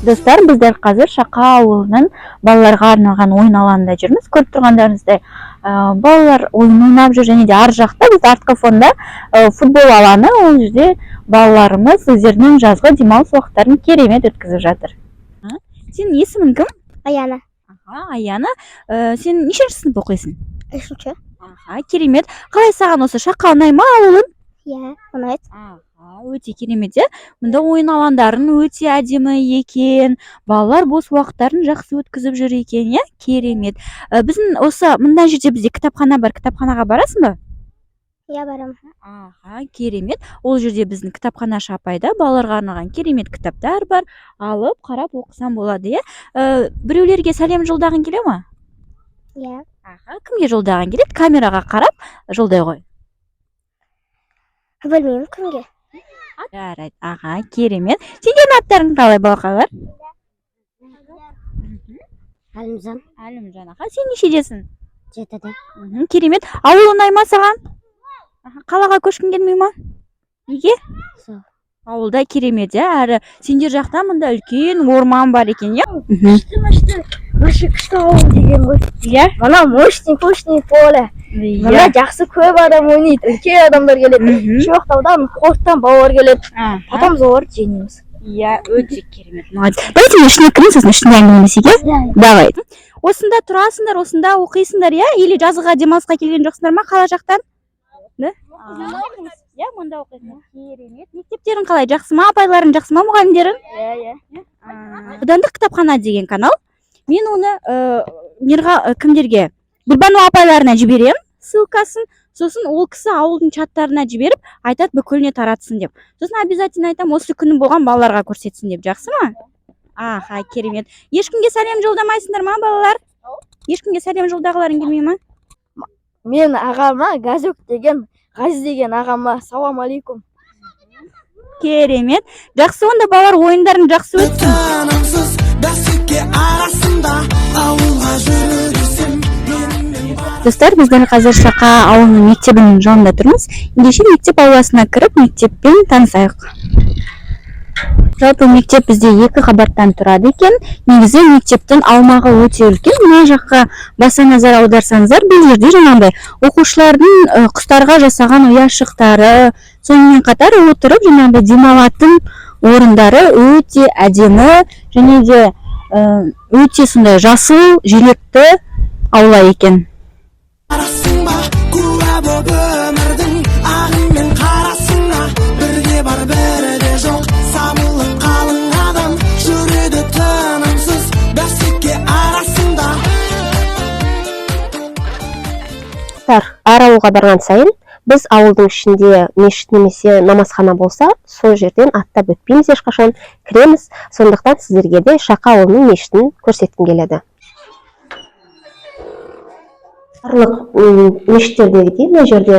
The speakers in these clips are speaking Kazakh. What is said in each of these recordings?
Достар, біз дәл қазір Шақа ауылының балаларға арналған ойын алаңында жүрміз. Көріп тұрғандарыңыздай, балалар ойын ойнап жүр және де ар жақта біз артқы фонда футбол алаңы, ол жерде балаларымыз өздерінің жазғы демалыс уақыттарын керемет өткізіп жатыр. Сенің есімің кім? Аяна. Аха, Аяна. Сен нешінші сынып оқисың? Үшінші. Аха, керемет. Қалай, саған осы Шақа ұнай ма ауылың? Иә, ұнайды. Аха, өте керемет, иә. Мұнда ойын алаңдарын өте әдемі екен. Балалар бос уақыттарын жақсы өткізіп жүр екен, иә? Керемет. Біздің осы мына жерде бізде кітапхана бар. Кітапханаға барасың ба? Иә, барамын. Аха, керемет. Ол жерде біздің кітапханашы апайда балаларға арналған керемет кітаптар бар. Алып, қарап оқысаң болады, иә? Біреулерге сәлем жолдағың келе ма? Иә. Аха, кімге жолдағың келеді? Камераға қарап жолдай ғой. Білмеймін кімге. Жарайды, аға, керемет. Сендердің аттарың қалай, балақайлар? Әлімжан. Әлімжан, аға, сен нешедесің? 7-де. Керемет. Ауыл ұнай ма саған? Аха, қалаға көшкің келмей ма? Неге? Сол. Ауылда керемет, иә? Әрі сендер жақта мында үлкен орман бар екен, иә? Күшті, күшті. Вообще күшті ауыл деген ғой. Иә. Мына мощный, мощный поле. Мына жақсы көп адам ойнайды. Үлкен адамдар келеді. Шоқтаудан, Қорттан балалар келеді. Потом соларды жеңеміз. Иә, өте керемет. Молодец. Давайте мен ішіне кірейін, сосын ішінде әңгімелесейік, иә? Давай. Осында тұрасыңдар, осында оқисыңдар, иә? Или жазға демалысқа келген жоқсыңдар ма қала жақтан? Да? Иә, мұнда оқисыңдар. Керемет. Мектептерің қалай? Жақсы ма? Апайларың жақсы ма, мұғалімдерің? Иә, иә. Аудандық кітапхана деген канал. Мен оны Мирға, кімдерге? Гүлбану апайларына жіберемін ссылкасын. Сосын ол кісі ауылдың чаттарына жіберіп, айтады бүкіліне таратсын деп. Сосын обязательно айтамын, осы күні болған балаларға көрсетсін деп. Жақсы ма? Аха, керемет. Ешкімге сәлем жолдамайсыңдар ма, балалар? Ешкімге сәлем жолдағыларың келмей ма? Мен ағама, Газөк деген, Ғазиз деген ағама салам алейкум. Керемет. Жақсы, онда балалар, ойындарың жақсы өтсін. Тынымсыз бәсеке арасында ауылға жүресем менімен. Достар, біз дәл қазір Шақа ауылының мектебінің жанында тұрмыз. Ендеше мектеп ауласына кіріп, мектеппен танысайық. Жалпы мектеп бізде екі қабаттан тұрады екен. Негізі мектептің аумағы өте үлкен. Мына жаққа баса назар аударсаңыздар, бұл жерде жаңағыдай оқушылардың құстарға жасаған ұяшықтары, сонымен қатар отырып жаңағыдай демалатын орындары өте әдемі және де өте сондай жасыл желекті аула екен. Барасың ба куә боп өмірдің ағы мен қарасына? Бірде бар, бірде жоқ, сабылып қалың адам жүреді тынымсыз бәсеке арасында. Достар, әр ауылға барған сайын біз ауылдың ішінде мешіт немесе намазхана болса, сол жерден аттап өтпейміз ешқашан, кіреміз. Сондықтан сіздерге де Шақа ауылының мешітін көрсеткім келеді. Барлық мешіттердегідей мына жерде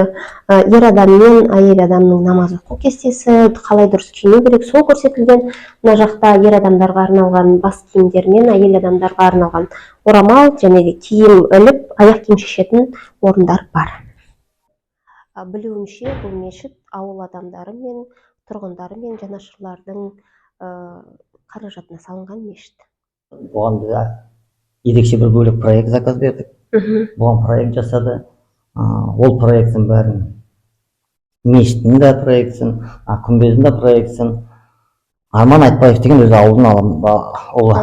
ер адам мен әйел адамның намаз оқу кестесі, қалай дұрыс киіну керек, сол көрсетілген. Мына жақта ер адамдарға арналған бас киімдер мен әйел адамдарға арналған орамал және де киім іліп, аяқ киім шешетін орындар бар. Білуімше, бұл мешіт ауыл адамдары мен тұрғындары мен жанашырлардың қаражатына салынған мешіт. Бұған біз ерекше бір бөлек проект заказ бердік. Бұған проект жасады. Ол проекттің бәрін, мешіттің де проектісін, күмбездің де проектісін Арман Айтбаев деген өзі ауылдың ұлы,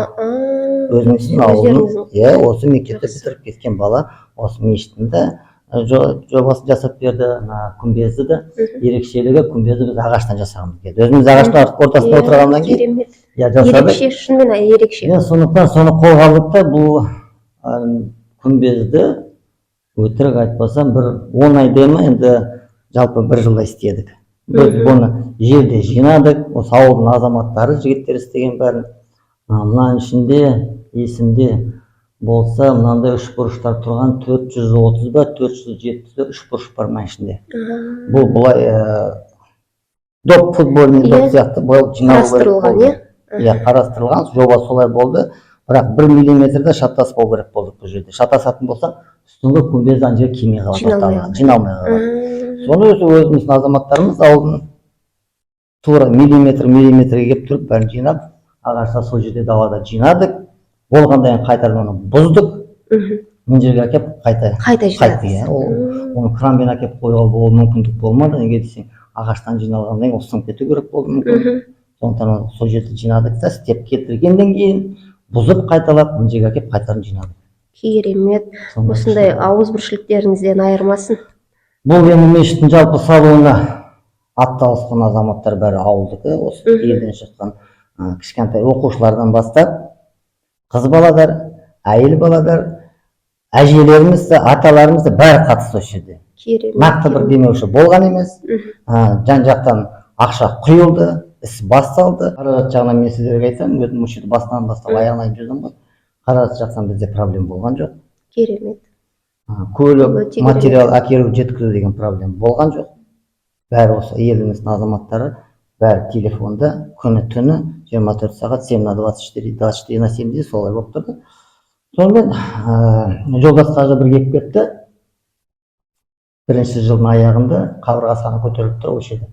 өзіміздің ауылдың, Өздеріңіздің. иә, осы мектепті Жақсы. бітіріп кеткен бала осы мешіттің де жобасын жасап берді, мына күмбезді де. Ерекшелігі, күмбезді біз ағаштан жасағымыз келді, өзіміз ағаштың ортасында отырғаннан кейін. Керемет. Иә, жасадық. Ерекше, шынымен ерекше. Иә, сондықтан соны қолға алдық та, бұл күмбезді, өтірік айтпасам, бір 10 айдай ма, енді жалпы бір жылдай істедік біз. Бұны жерде жинадық, осы ауылдың азаматтары, жігіттер істеген бәрін. Мынаның ішінде, есімде болса, мынандай үшбұрыштар тұрған, 430 ба, 470 ба үшбұрыш бар мынаның ішінде. Бұл былай доп, футбольный доп сияқты былай жиналу керек Қарастырылған, болды. Иә? Иә, қарастырылған жоба солай болды, бірақ бір миллиметр де шатаспау керек болды. Бұл жерде шатасатын болсаң, үстіңгі күмбез ана жерге келмей қалады, Жиналмай орталығы, қалады. Жиналмай қалады. Соны өзі өзіміздің азаматтарымыз, ауылдың, тура миллиметр миллиметрге келіп тұрып, бәрін жинап, Ағашта сол жерде далада жинадық. Болғаннан кейін қайтадан оны бұздық. Мына жерге әкеліп қайта Қайта қайтты, жинадыңыз. Иә. Ол оны кранмен әкеліп қоюға ол мүмкіндік болмады. Неге десең, ағаштан жиналғаннан кейін ол сынып кету керек болды мүмкін. Сондықтан оны сол жерде жинадық та, істеп кетіргеннен кейін бұзып, қайталап мына жерге әкеліп қайтадан жинадық. Керемет. Сондай Осындай күшті. ауызбіршіліктеріңізден айырмасын. Бұл енді мешіттің жалпы салуына атталысқан азаматтар бәрі ауылдікі, осы елден шыққан кішкентай оқушылардан бастап қыз балалар, әйел балалар, әжелеріміз де, аталарымыз да, бәрі қатысты осы жерде. Керемет. Нақты бір демеуші болған емес. Жан жақтан ақша құйылды, іс басталды. Қаражат жағынан мен сіздерге айтсам, өзім осы жерде басынан бастап аяғына дейін жүрдім ғой, қаражат жақтан бізде проблема болған жоқ. Керемет. Көлік, Өте керемет. материал әкелу, жеткізу деген проблема болған жоқ. Бәрі осы еліміздің азаматтары, бәрі телефонда күні түні 24 сағат, 7 на 24, 24 на 7 де солай болып тұрды. Сонымен жолдас қажы бір келіп кетті. Бірінші жылдың аяғында қабырға саны көтеріліп тұр осы жерде.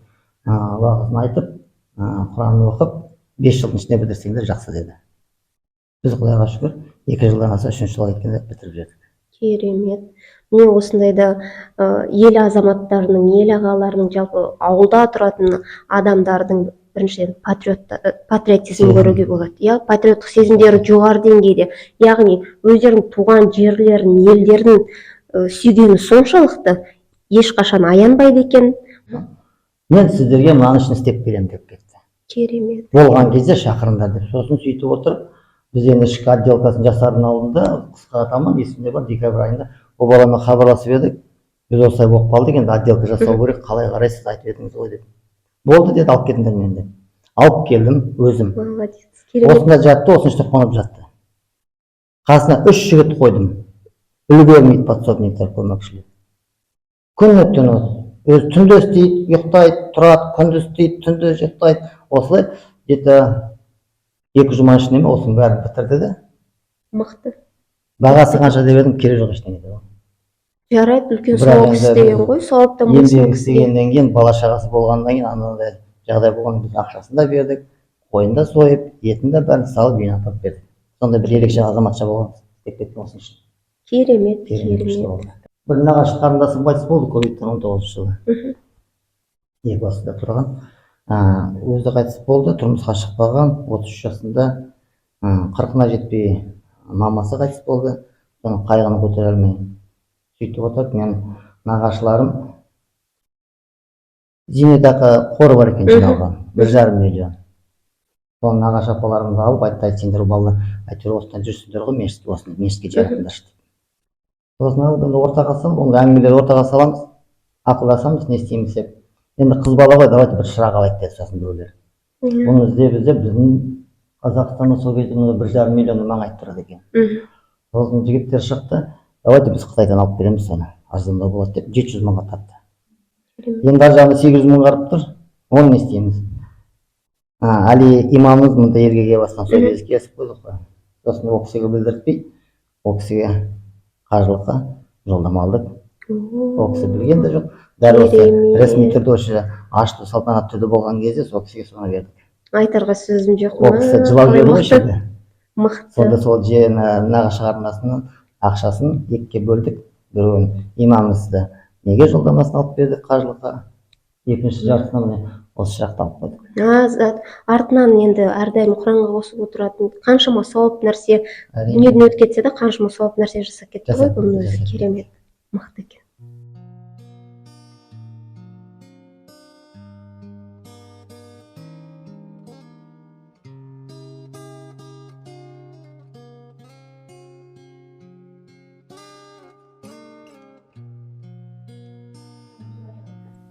Уағызын айтып, құран оқып, 5 жылдың ішінде бітірсеңдер жақсы деді. Біз, құдайға шүкір, 2 жылдан аса, үшінші жылға кеткенде бітіріп жібердік. Керемет. Міне, осындайда ел азаматтарының, ел ағаларының, жалпы ауылда тұратын адамдардың біріншіден патриотизм Сезім. көруге болады, иә, патриоттық сезімдері жоғары деңгейде, яғни өздерінің туған жерлерін, елдерін сүйгені соншалықты, ешқашан аянбайды екен. Мен сіздерге мынаның ішін істеп беремін деп кетті. Керемет. Болған кезде шақырыңдар деп. Сосын сөйтіп отырып, біз енді ішкі отделкасын жасардың алдында, қысқа таман, есімде бар, декабрь айында ол баламен хабарласып едік. Біз осылай болып қалдық, енді отделка жасау керек, қалай қарайсыз, айтып едіңіз ғой деп. Болды деді, алып кетіңдер мені деп. Алып келдім өзім. Молодец, керемет. Осында жатты, осының ішінде қонып жатты. Қасына үш жігіт қойдым, үлгермейді, подсобниктер, көмекшілер. Күні түні өзі түнде істейді, ұйықтайды, тұрады, күндіз істейді, түнде ұйықтайды. Осылай где-то 2 жұма ішінде ме, осының бәрін бітірді де. Мықты. Бағасы қанша деп едім, керегі жоқ ештеңе деді. Жарайды, үлкен Бірақ сауап енді істеген ғой, сауаптан болсын еңбек ол кісіге. істегеннен кейін, бала шағасы болғаннан кейін, анандай жағдай болғаннан, біз ақшасын да бердік, қойын да сойып, етін де бәрін салып, үйіне апарып бердік. Сондай бір ерекше азаматша болған, істеп кеткен осының үшін. Керемет. Керемет, күшті Керемет. болды. Бір нағашы қарындасым қайтыс болды ковидтан 19-жылы. Екі басында тұрған. Өзі қайтыс болды, тұрмысқа шықпаған, 33 жасында, 40-ына жетпей мамасы қайтыс болды. Соның қайғыны көтере алмай сөйтіп отырып, мен нағашыларым зейнетақы қоры бар екен жиналған, 1,5 миллион. Соны нағашы апаларымыз алып айтты: «Ай, сендер, балалар, әйтеуір осыдан жүрсіңдер ғой, мешіт, осыны мешітке жаратыңдаршы», – деп. Сосын алып, енді ортаға салып, ондай әңгімелерді ортаға саламыз, ақылдасамыз, не істейміз деп. Енді қыз бала ғой, давайте бір шырақ алайық деді сосын біреулер. Оны іздеп іздеп, біздің Қазақстанда сол кезде мына 1,5 миллионның маңайы тұрады екен. Сосын жігіттер шықты: давайте біз Қытайдан алып береміз соны, арзандау болады деп, 700 мыңға тапты. Енді ар жағында 800 мың қарап тұр, оны не істейміз? Али имамымыз мында елге келе басқан сол кезде келісіп қойдық қой. Сосын ол кісіге білдіртпей, ол кісіге қажылыққа жолдама алдық. Ол кісі білген де жоқ. Дәл осы Керемет. ресми түрде, осы ашылу салтанатты түрде болған кезде сол кісіге соны бердік. Айтарға сөзім жоқ. Ол кісі жылап Қалай жіберді ғой мықты. жерде. Мықты. Сонда сол нағашы қарындасының ақшасын екіге бөлдік. Біреуін имамымызды неге жолдамасын алып бердік қажылыққа, екінші жартысына міне осы жақта алып қойдық. Артынан енді әрдайым құранға қосып отыратын қаншама сауап нәрсе. Әрине. Дүниеден өтіп кетсе де, қаншама сауап нәрсе жасап кетті ғой. Жасап Бұның кетті, өзі жасап. керемет, мықты екен.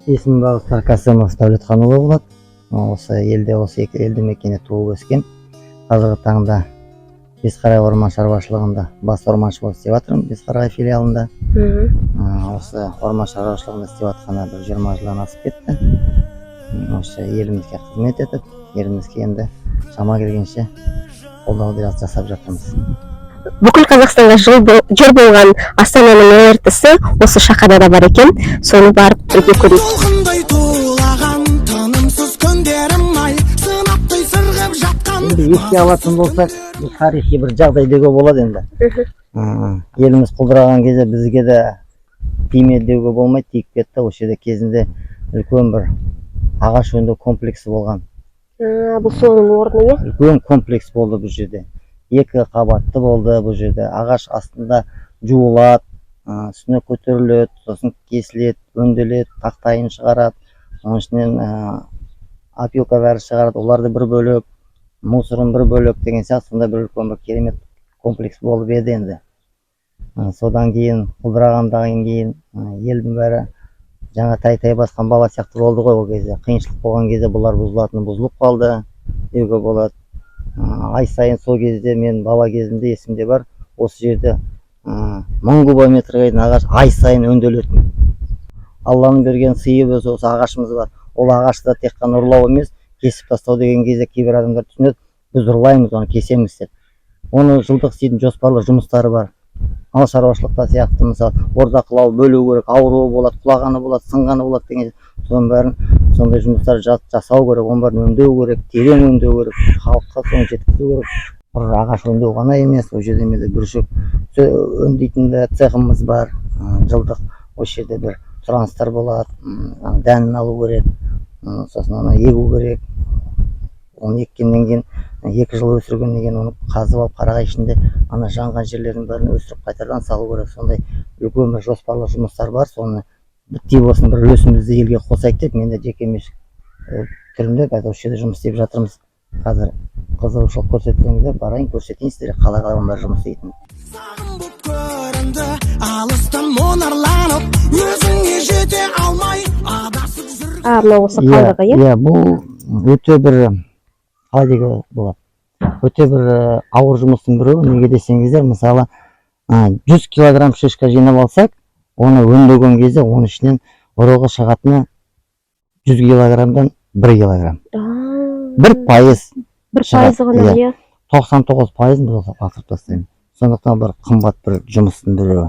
Есімім Бағыттар Касымов Дәулетханұлы болады. Осы елде, осы екі елді мекенде туып өскен. Қазіргі таңда Бесқарағай орман шаруашылығында бас орманшы болып істеп жатырмын, Бесқарағай филиалында. Осы орман шаруашылығында істеп жатқанына бір 20 жылдан асып кетті. Осы елімізге қызмет етіп, елімізге енді шама келгенше қолдауды жасап жатырмыз. Бүкіл Қазақстанға жыр болған Астананың ОРТ-сы осы Шақада да бар екен, соны барып бірге көрейік. Толқындай тулаған тынымсыз күндерім ай, сынаптай сырғып жатқан. Енді Енді еске алатын болсақ, бұл тарихи бір жағдай деуге болады енді. Еліміз құлдыраған кезде бізге де тимеді деуге болмайды, тиіп кетті. Осы жерде кезінде үлкен бір ағаш өңдеу комплексі болған. А, бұл соның орны, иә? Үлкен комплекс болды бұл жерде. Екі қабатты болды бұл жерде. Ағаш астында жуылады, үстіне көтеріледі, сосын кесіледі, өңделеді, тақтайын шығарады. Оның ішінен опилка бәрі шығарады, оларды бір бөлек, мусорын бір бөлек деген сияқты, сондай бір үлкен бір керемет комплекс болып еді енді. Содан кейін құлдырағаннан кейін елдің бәрі жаңа тай тай басқан бала сияқты болды ғой ол кезде. Қиыншылық болған кезде бұлар бұзылатыны бұзылып қалды деуге болады. Ай сайын сол кезде мен бала кезімде есімде бар, осы жерде 1000 кубометрге дейін ағаш ай сайын өңделетін. Алланың берген сыйы біз осы ағашымыз бар. Ол ағашты да тек қана ұрлау емес, кесіп тастау деген кезде кейбір адамдар түсінеді, біз ұрлаймыз, оны кесеміз деп. Оны жылдық істейтін жоспарлы жұмыстары бар. Мал шаруашылықта сияқты, мысалы, бордақылау бөлу керек, ауруы болады, құлағаны болады, сынғаны болады деген, соның бәрін, сондай жұмыстар жасау керек, оның бәрін өңдеу керек, терең өңдеу керек, халыққа соны жеткізу керек. Бір ағаш өңдеу ғана емес, ол жерде менде бүршік өңдейтін де цехымыз бар. Жылдық осы жерде бір сұраныстар болады, ана дәнін алу керек, сосын ана егу керек. Оны еккеннен кейін, 2 жыл өсіргеннен кейін, оны қазып алып, қарағай ішінде ана жанған жерлердің бәрін өсіріп, қайтадан салу керек. Сондай үлкен бір жоспарлы жұмыстар бар. Соны бітти болсын, бір үлесімізді елге қосайық деп мен де жеке меншік түрінде қазір осы жерде жұмыс істеп жатырмыз. Қазір қызығушылық көрсетсеңіздер, барайын, көрсетейін сіздерге қалай қалай оның бәрі жұмыс істейтінін. Сағым боп көрінді алыстан мұнарланып, өзіңе жете алмай адасып жүр. А, мынау осы қалдығы, иә? Иә, бұл өте бір, қалай деуге болады, өте бір ауыр жұмыстың біреуі. Неге десеңіздер, мысалы, 100 килограмм шишка жинап алсақ, оны өңдеген кезде оның ішінен ұрығы шығатыны 100 килограммдан 1 килограмм, 1%. Бір шығады, пайызы ғана. Иә. 99%-ын біз лақтырып тастаймыз. Сондықтан бір қымбат бір жұмыстың біреуі.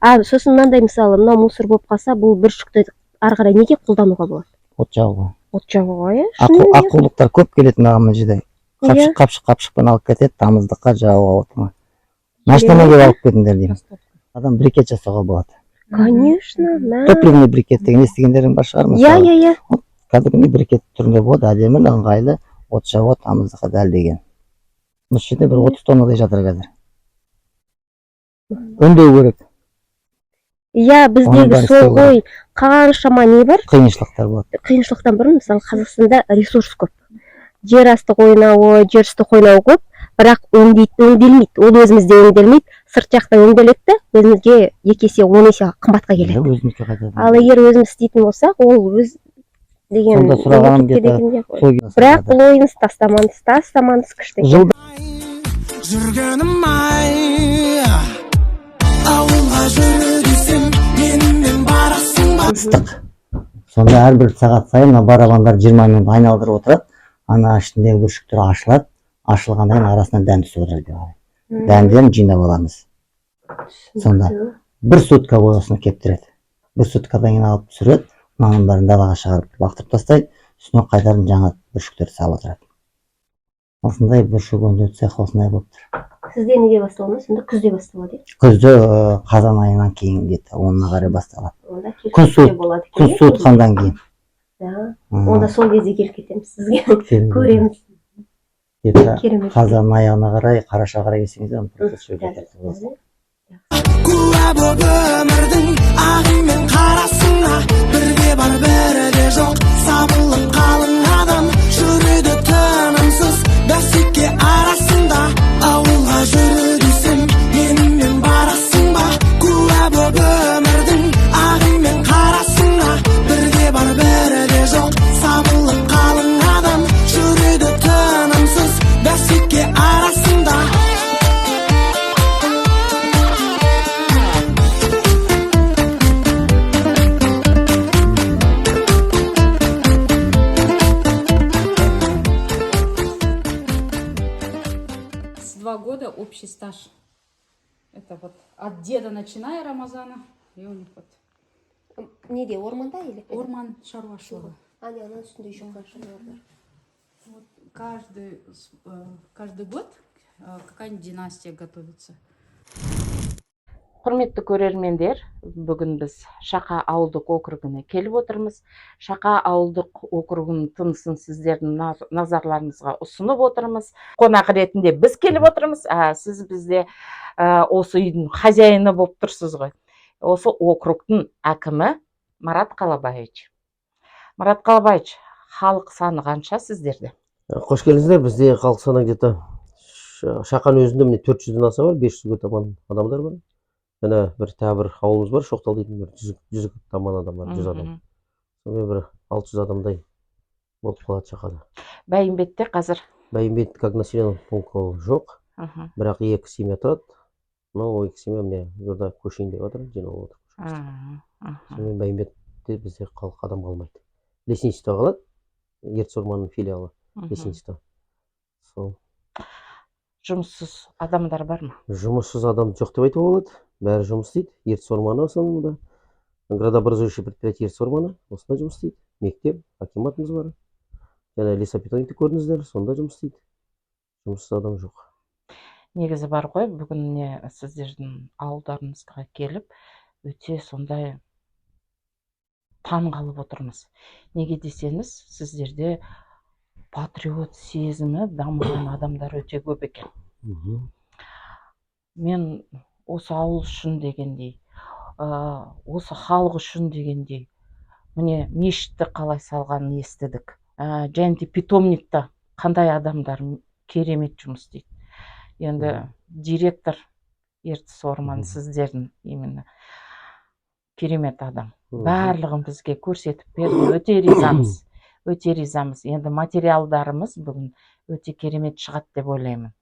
А сосын мынандай, мысалы, мынау мусор болып қалса, бұл бүршікті ары қарай неге қолдануға болады? От жағуға. От жағуға, иә, шынымен де. Аққулықтар көп келеді маған мына жерде. Қапшық, қапшық, қапшықпен алып кетеді тамыздыққа, жағуға, отына. Машинамен келіп алып кетіңдер деймін. Адам брикет жасауға болады. Конечно, мә. Топливный брикет деген естігендерің бар шығар, Иә. мысалы. Иә. Кәдімгідей брикет түрінде болады, әдемі, ыңғайлы, от жағуға, тамыздыққа дәл деген. Осы жерде бір 30 тоннадай жатыр қазір. Өңдеу керек. Иә, Оның біздегі бәрін сол істеу ғой, қаншама не бар. Қиыншылықтар болады. Қиыншылықтан бұрын, мысалы, Қазақстанда ресурс көп, жер асты қойнауы, жер үсті қойнауы көп, бірақ өңделмейді. Ол өзімізде өңделмейді, сырт жақта өңделеді да, өзімізге екі есе, 10 есе қымбатқа келеді. Иә, өзімізге қайтадан. Ал егер өзіміз істейтін болсақ, ол өз деген Сонда сұрағаным мемлекетке где-то деген не ғой. Сол Бірақ бұл ойыңыз тастамаңыз, тастамаңыз, күшті екен. Жылда Жүргенім ай, ауылға жүр десем, менімен барасың ба? Ыстық. Сонда әрбір сағат сайын мына барабандар 20 минут айналдырып отырады. Ана ішіндегі бүршіктер ашылады. Ашылғаннан кейін арасынан дән түсіп отырады бері қарай. Дәндерін жинап аламыз. Сонда бір сутка бойы осыны кептіреді. Бір суткадан кейін алып түсіреді. Мынаның бәрін далаға шығарып лақтырып тастайды. Үстіне қайтадан жаңа бүршіктерді салып отырады. Осындай бүршік өңдеу цех осындай болып тұр. Сізде неде басталады ма сонда? Күзде басталады, иә? Күзде, қазан айынан кейін, где-то 10-ына қарай басталады. Онда келіп Күн кетуге болады екен, Күн иә? суытқаннан кейін. Да. Онда сол кезде келіп кетеміз сізге, Келіңіз. көреміз. Где-то Керемет. қазан аяғына қарай, қараша қарай келсеңіздер, процесс жүріп кетеді. Куә боп өмірдің ағы мен қарасына, бірде бар, бірде жоқ, сабылып қалың адам жүреді тынымсыз бәсеке арасында. Ауылға жүр десем, менімен барасың ба? Куә боп өмірдің ағы мен қарасына, бірде бар, бірде жоқ, сабылып қалың адам жүреді тынымсыз бәсеке арасында. С 2 года общий стаж. Это вот от деда начиная, Рамазана, и у них вот Неде, орманда или? Орман шаруашылығы. А, не, ананың үстінде еще қанша бар. Вот. Каждый год какая-нибудь династия готовится. Құрметті көрермендер, бүгін біз Шақа ауылдық округіне келіп отырмыз. Шақа ауылдық округінің тынысын сіздердің назарларыңызға ұсынып отырмыз. Қонақ ретінде біз келіп отырмыз, а сіз бізде осы үйдің хозяины болып тұрсыз ғой. Осы округтың әкімі Марат Қалабаевич. Марат Қалабаевич, халық саны қанша сіздерде? Қош келдіңіздер. Бізде халық саны где-то Шақаның өзінде, міне, 400-ден аса бар, 500-ге таман адамдар бар. Және бір тағы бір ауылымыз бар, Шоқтал дейтін, бір 100-ге таман адам бар, 100 адам. Сонымен бір 600 адамдай болып қалады Шақада. Бәйімбетте қазір? Бәйімбет как населенный пункт ол жоқ, бірақ екі семья тұрады. Но ол екі семья, міне, жұрда көшейін деп жатыр, жиналып отыр. Сонымен Бәйімбетте бізде халық адам қалмайды. Лесничество қалады, Ертіс орманының филиалы, лесничество. Сол. Жұмыссыз адамдар бар ма? Жұмыссыз адам жоқ деп айтуға болады, бәрі жұмыс істейді. Ертіс орманы в основном да, градообразующий предприятие Ертіс орманы, осында жұмыс істейді. Мектеп, акиматымыз бар және лесопитомникті көрдіңіздер, сонда жұмыс істейді. Жұмыссыз адам жоқ. Негізі бар ғой, бүгін міне сіздердің ауылдарыңызға келіп, өте сондай таң қалып отырмыз. Неге десеңіз, сіздерде патриот сезімі дамыған адамдар өте көп екен. Мен осы ауыл үшін дегендей, осы халық үшін дегендей, міне, мешітті қалай салғанын естідік, және де питомникта қандай адамдар керемет жұмыс істейді. Енді директор Ертіс орманы сіздердің именно керемет адам. Барлығын бізге көрсетіп берді, өте ризамыз, өте ризамыз. Енді материалдарымыз бүгін өте керемет шығады деп ойлаймын.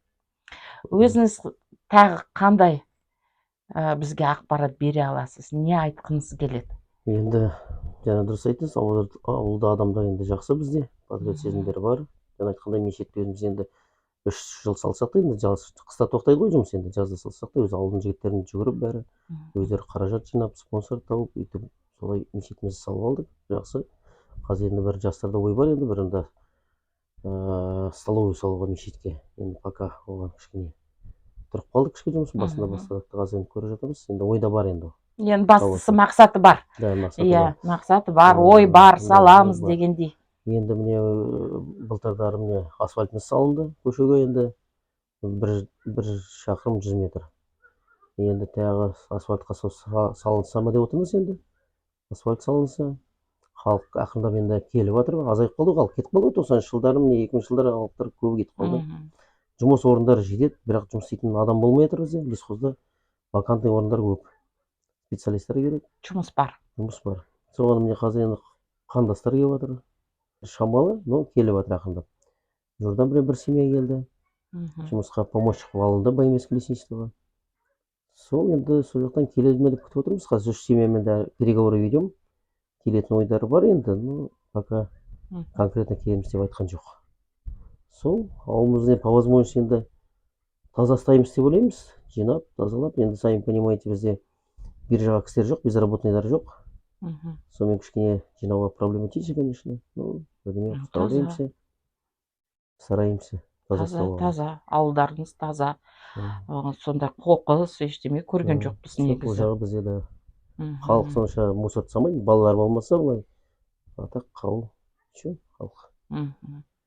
Өзіңіз тағы қандай бізге ақпарат бере аласыз, не айтқыңыз келеді? Енді жаңа дұрыс айттыңыз, ауылда адамдар енді жақсы, бізде патриот сезімдері бар. Жаңа айтқандай, мешітті өзіміз енді 3 жыл салсақ та, енді жаз, қыста тоқтайды ғой жұмыс, енді жазда салсақ та, өзі ауылдың жігіттерін жүгіріп, бәрі өздері қаражат жинап, спонсор тауып, өйтіп солай мешітімізді салып алдық. Жақсы. Қазір енді бір жастарда ой бар, енді бір енді столовый салуға мешітке. Енді пока оған кішкене тұрып қалдық, кішкене жұмыс басында бастадық та, қазір енді көріп жатырмыз. Енді ойда бар енді. Енді бастысы мақсаты бар. Да, мақсаты Иә, бар. мақсаты бар, ой бар, Да, ой саламыз бар. дегендей. Енді міне, былтырдары, міне, асфальтымыз салынды көшеге, енді 1 шақырым 100 метр. Енді тағы асфальтқа сол салынса ма деп отырмыз. Енді асфальт салынса, халық ақырындап енді келіп жатыр. Азайып қалды ғой, халық кетіп қалды ғой 90-жылдары, міне, 2000-жылдары халықтар көбі кетіп қалды. Жұмыс орындары жетеді, бірақ жұмыс істейтін адам болмай жатыр. Бізде лесхозда вакантный орындар көп, специалисттер керек. Жұмыс бар. Жұмыс бар. Соған, міне, қазір енді қандастар келіп жатыр, шамалы, но келіп жатыр ақырындап. Жұрдан бір семья келді жұмысқа, помощник қылып алынды Байминский лесничествоға. Сол енді сол жақтан келеді ме деп күтіп отырмыз. Қазір үш семьямен де переговоры ведем, келетін ойдары бар енді, но пока конкретно келеміз деп айтқан жоқ. Сол ауылымызды по возможности енді таза ұстаймыз деп ойлаймыз, жинап, тазалап. Енді, сами понимаете, бізде биржаға кісілер жоқ, безработныйлар жоқ. Сонымен кішкене жинауға проблематично, конечно, но бірдеме Ну, справляемся, стараемся таза Таза, ұстауға. таза, ауылдарыңыз таза. Сондай қоқыс, ештеме көрген жоқпыз Жоқ, ол негізі. жағы бізде де халық сонша мусор тастамайды, балалар болмаса былай. А так ауыл че, халық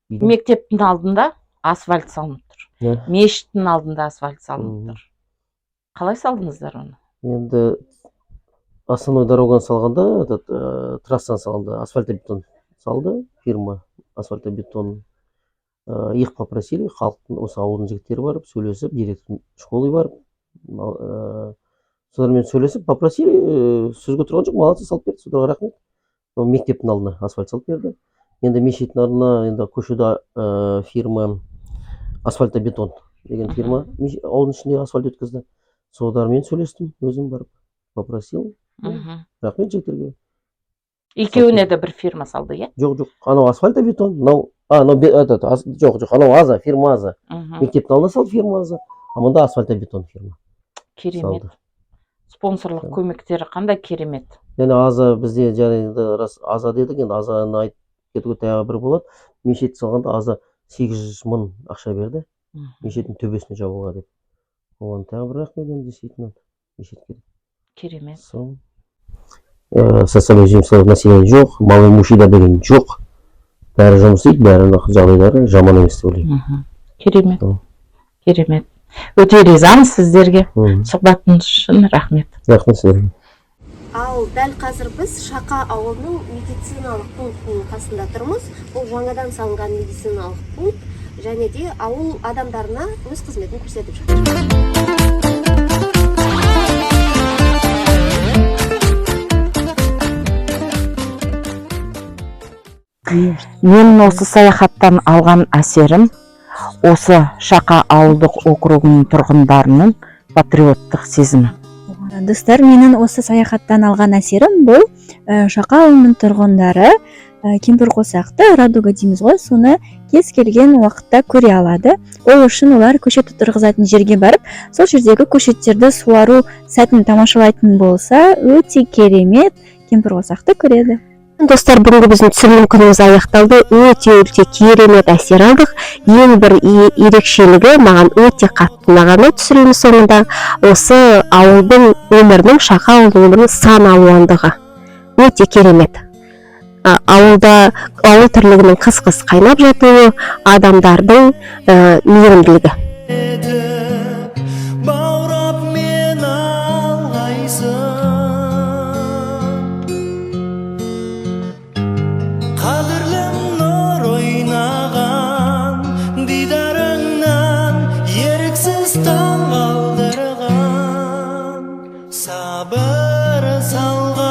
Мектептің алдында асфальт салынып тұр. Иә. Мешіттің алдында асфальт салынып тұр. Қалай салдыңыздар оны? Енді основной дороганы салғанда, этот трассаны салғанда асфальтобетон салды фирма, асфальтобетон. Их попросили, халықтың, осы ауылдың жігіттері барып сөйлесіп, директор школы барып, солармен сөйлесіп, попросили, сөзге тұрған жоқ, молодцы, салып берді, соларға рахмет. Ол мектептің алдына асфальт салып берді. Енді мешіттің алдына енді көшеде фирма асфальтобетон деген фирма ауылдың ішінде асфальт өткізді. Солармен сөйлестім, өзім барып попросил. Рахмет жігіттерге. Екеуіне де бір фирма салды, иә? Жоқ, анау асфальтобетон, мынау анау этот, жоқ, анау Аза, фирма Аза. Мектептің алдына салды фирма Аза, а мұнда асфальтобетон фирма Керемет. салды. Спонсорлық көмектері қандай керемет. Және Аза бізде, және енді рас, Аза дедік, енді Азаны айтып кетуге тағы бір болады. Мешіт салғанда Аза 800 мың ақша берді мешіттің төбесіне жабуға деп. Оған тағы бір рахмет енді, действительно мешітке. Керемет. Сол социально уязвимый население жоқ, малоимущий да деген жоқ, бәрі жұмыс істейді, бәрінің жағдайлары жаман емес деп ойлаймын. Керемет. Сол. Керемет, өте ризамыз сіздерге. Сұхбатыңыз үшін рахмет. Рахмет сіздерге. Ал дәл қазір біз Шақа ауылының медициналық пунктінің қасында тұрмыз. Бұл жаңадан салынған медициналық пункт және де ауыл адамдарына өз қызметін көрсетіп жатыр. Менің осы саяхаттан алған әсерім: осы Шақа ауылдық округінің тұрғындарының патриоттық сезімі. Достар, менің осы саяхаттан алған әсерім бұл Шақа ауылының тұрғындары кемпірқосақты, радуга дейміз ғой, соны кез келген уақытта көре алады. Ол үшін олар көшет отырғызатын жерге барып, сол жердегі көшеттерді суару сәтін тамашалайтын болса, өте керемет кемпірқосақты көреді. Достар, бүгінгі біздің түсірілім күніміз аяқталды. Өте өте керемет әсер алдық. Ең бір ерекшелігі, маған өте қатты ұнағаны, түсірілім соңында осы ауылдың өмірінің, Шақа ауылдың өмірінің сан алуандығы өте керемет. Ауылда ауыл тірлігінің қыз қыз қайнап жатуы, адамдардың мейірімділігі. Етіп баурап мен алғайсың, қадірлім, нұр ойнаған дидарыңнан еріксіз таң қалдырған сабыр салған.